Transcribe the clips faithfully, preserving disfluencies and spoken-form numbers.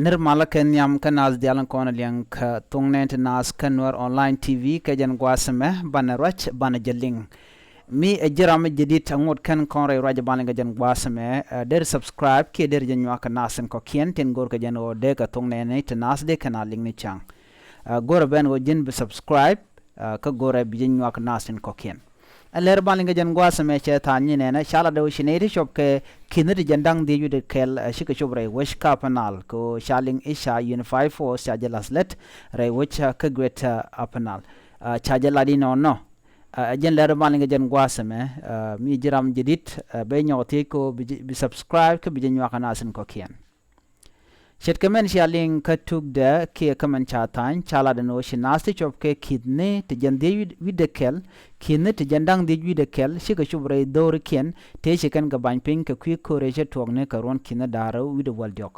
Ner malä kɛ nhiam kä naath diaal in kɔn liɛŋ kä thuŋ nɛn ti naath kä Nuɛr Online T V kɛ jɛn gua̱a̱th ɛmɛ banɛ ruac banɛ jɛ liŋ. Mi ɛ ji̱ ram mi jɛ dit a ŋot kɛn kɔn rɛy ruac ban liŋ kɛ jɛn gua̱a̱th ɛmɛ, ɛ, der subscribe kiɛ der jɛ nyuak kɛ naath in kɔ̱kiɛn tin go̱r kɛ jɛn ɣöö dee kɛ thuŋ nɛn ti naath dee kɛn a liŋ ni ca̱ŋ. Ɛ, go̱rɛ ben ɣöö ji̱n bi subscribe, ɛ, kä go̱rɛ bi jɛ nyuak naath in kɔ̱kiɛn. Ɛ lɛr ban liŋ kɛ jɛn gua̱a̱th ɛmɛ cɛ tha̱a̱ŋ nyi nɛnɛ ca lat ɛ ɣöö ci nɛy ti cop kɛ ki̱n ti jɛn da̱ŋ dhiec wi̱cdɛ kɛl, ɛ, cikɛ cop rɛy wec kä Upper Nile kɛ ɣöö ca liŋ i̱ ca Unified Force ca jɛ la̱th lät rɛy wec, ɛ, kä Greater Upper Nile. Ɛ, ca jɛ lat inɔnɔ. Ɛ, ɛ jɛn lɛr ban liŋ kɛ jɛn gua̱a̱th ɛmɛ, ɛ, mi ji̱ ram jɛ dit, ɛ, ben nyɔk thiec kɛ ɣöö bi ji̱, bi subscribe kä bi jɛ nyuak naath in kɔ̱kiɛn. Ce̱tkɛ mɛn cia liŋ kä tukdɛ kiɛ kä mɛn ca tha̱a̱ny ca lat ɛn ɣöö ci naath ti cop kɛ ki̱thni ti jɛn dhiec wi̱cdɛ kɛl, ki̱thni ti jɛn da̱ŋ dhiec wi̱cdɛ kɛl cikɛ cop rɛy dho̱rikiɛn tëë ci kɛn kɛ ba̱ny piny kɛ kui̱ ko̱rɛ cä tuɔɔkni kɛ ruɔ̱n ki̱thni da̱ŋ rɛw wi̱cdɛ wäl diɔ̱k.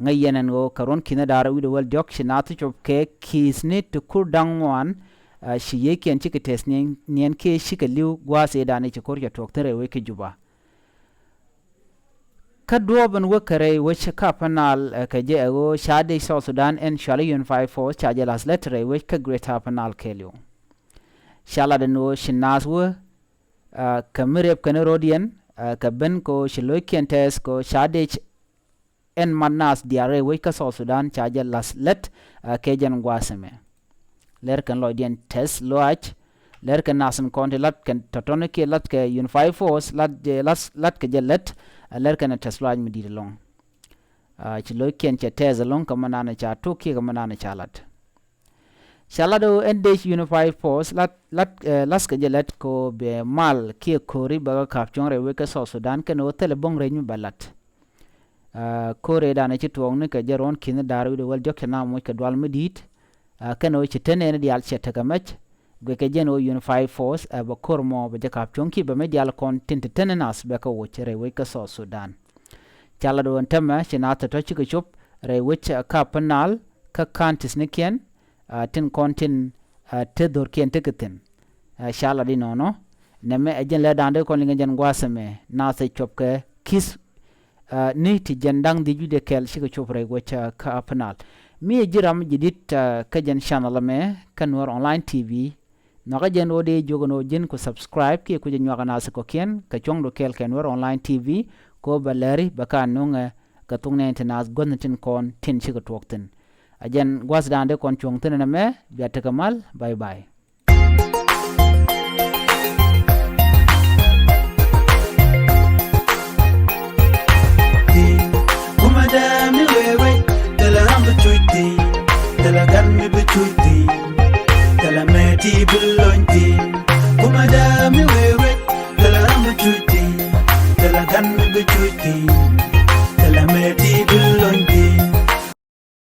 Ŋäc yɛn ɛn ɣöö kɛ ruɔ̱n ki̱thni da̱ŋ rɛw wi̱cdɛ wäl diɔ̱k ci naath ti cop kɛ ki̱thni ti kur da̱ŋ ŋuan, ɛ, ci yiëëkiɛn cikɛ tɛth niɛn, niɛn kiɛ cikɛ li̱w gua̱a̱th ëëdan i̱ ci ko̱r cɛ tuɔɔk thi̱n rɛy wec kä Juba. Kä duɔ̱ɔ̱p in wä kɛ rɛy wec kä Upper Nile, ɛ, kɛ jɛ ɛ ɣöö ca dec South Sudan ɛn cɔal i̱ Unified Force ca jɛ la̱th lät rɛy wec kä Greater Upper Nile kɛɛliw. Ca lat ɛn ɣöö ci naath wä, ɛ, kɛ mi rep kɛn ro̱diɛn, ɛ, kɛ ben kɛ ɣöö ci lo̱ckiɛn tɛth kɛ ɣöö ca dec ɛn mat naath diaal rɛy wec kä South Sudan ca jɛ la̱th lät, ɛ, kɛ jɛn gua̱a̱th ɛmɛ. Lɛr kɛn lɔcdiɛn tɛth lɔaac, lɛr kɛn naath in kɔn ti lat kɛn tɔ̱tɔ̱ni kiɛ lat kɛ Unified Force, lat jɛ, lat, lat kɛ jɛ lät, ɛ, lɛr kɛn tɛth lɔaac mi di̱i̱t ɛlɔ̱ŋ. Ɛ, ci lo̱ckiɛn cɛ tɛth ɛlɔ̱ŋ kɛ mɛ naan ca tok kiɛ kɛ mɛ naan ca lat. Ca lat ɣöö ɛn dec Unified Force lat, lat, ɛ, la̱th kɛ jɛ lät kɛ ɣöö bɛ mal kiɛ ko̱ri bɛ kɛ ka̱p cuɔ̱ŋ rɛy wec kä South Sudan kɛn ɣöö thilɛ bo̱ŋ rɛc mi bɛ lat. Ɛ, ko̱r ëëdan ci tuɔɔkni kɛ jɛ ruɔ̱n ki̱thni da̱ŋ rɛw wi̱cdɛ wäl diɔ̱k cɛ naath moc kɛ dual mi di̱i̱t. Ɛ, kɛn ɣöö ci tän ɛn diaal cɛ tekɛ mɛc. Guickɛ jɛn ɣöö Unified Force, ɛ, bɛ ko̱r mɔ bɛ jɛ ka̱p cuɔ̱ŋ kiɛ bɛ mi diaal kɔn tin te tän naath bɛ kɛ woc rɛy wec kä South Sudan. Ca lat ɣöö ɛn täämɛ ci naath tɔ̱tɔ̱ cikɛ cop rɛy wec, ɛ, kä Upper Nile kä counties nikiɛn, ɛ, tin kɔn tin, ɛ, te dho̱rkiɛn tekɛ thi̱n. Ɛ, ca lat inɔnɔ. Nɛmɛ ɛ jɛn lɛr da̱ŋ dee kɔn liŋ kɛ jɛn gua̱a̱th ɛmɛ naath ɛ cop kɛ ki̱th, ɛ, ni ti jɛn da̱ŋ dhiec wi̱cdɛ kɛl cikɛ cop rɛy wec, ɛ, kä Upper Nile. Mi ɛ ji̱ ram ji̱ dit, ɛ, kä jɛn channel ɛmɛ kä Nuɛr Online T V. Nhɔakä jɛn ɣöö dee jiök ɛn ɣöö ji̱n ku subscribe kiɛ ku jɛ nyuak naath kɔ̱kiɛn kɛ cuɔ̱ŋdu kɛɛl kɛ Nuɛr Online T V. Kɛ ɣöö bɛ lɛri bɛ ka nöŋɛ kɛ thok nɛɛni ti naath guäthni tin kɔn tin cikɛ tuɔɔk thi̱n. Ɛ jɛn gua̱a̱th da̱a̱n dee kɔn cuɔ̱ŋ thi̱n ɛn ɛmɛ, bia tekɛ mal. Bye bye. Kumɛ dee mi wee wee, thilɛ ram bi cuc thi̱n, thilɛ gan mi bi cuc thi̱n, thilɛ mɛ ti bi